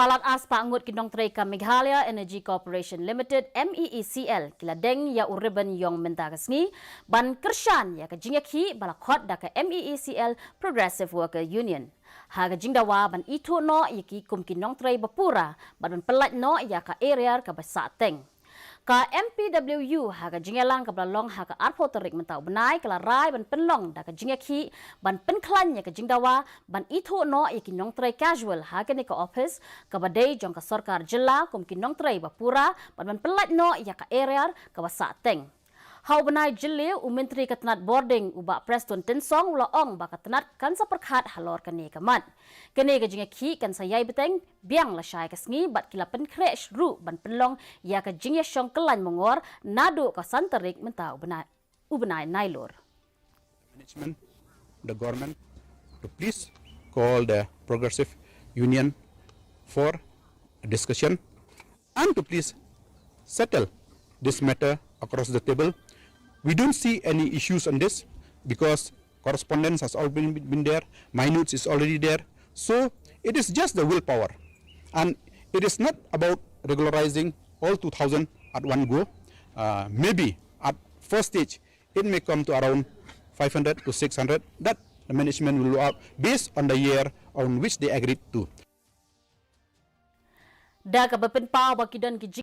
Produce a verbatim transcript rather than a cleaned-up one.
Palat arspah ngut ki nongtrei ka Meghalaya Energy Corporation Limited, M E E C L, ki la deng ïa u ribbon ïong mynta ka sngi ban kyrshan ïa ka jingïakhih ba la khot da ka M E E C L Progressive Worker Union ha ka jingdawa ban ithuh noh ïa ki kum ki nongtrei ba pura bad ban pyllait noh ïa ka arrear kaba sah teng. Ka M P W U ha ka jingïalang kaba la long ha ka arphew tarik mynta u bnai ka la rai ban pynlong da ka jingïakhih ban pynkhlaiñ ïa ka jingdawa ban ithuh noh ïa ki nongtrei casual ha kane ka office kaba dei jong ka sorkar jylla kum ki nongtrei ba pura bad ban pyllait noh ïa ka arrear kaba sah teng. Ha u bnai Jylliew, u Myntri ka tnat bording u Bah Prestone Tynsong u la ong ba ka tnat kan sa pyrkhat halor kane ka mat. Kane ka jingïakhih kan sa ïai bteng biang lashai ka sngi bad ki la pynkhreh ruh ban pynlong ïa ka jingïashong kyllaiñ mongor naduh ka san tarik mynta u bnai, u bnai Nailur. Management, the government, to please call the Progressive Union for a discussion and to please settle this matter across the table. We don't see any issues on this because correspondence has all been, been there, minutes is already there. So it is just the willpower. And it is not about regularizing all two thousand at one go. Uh, maybe at first stage, it may come to around five hundred to six hundred that the management will work out based on the year on which they agreed to. Da kaba pynpaw ba ki don ki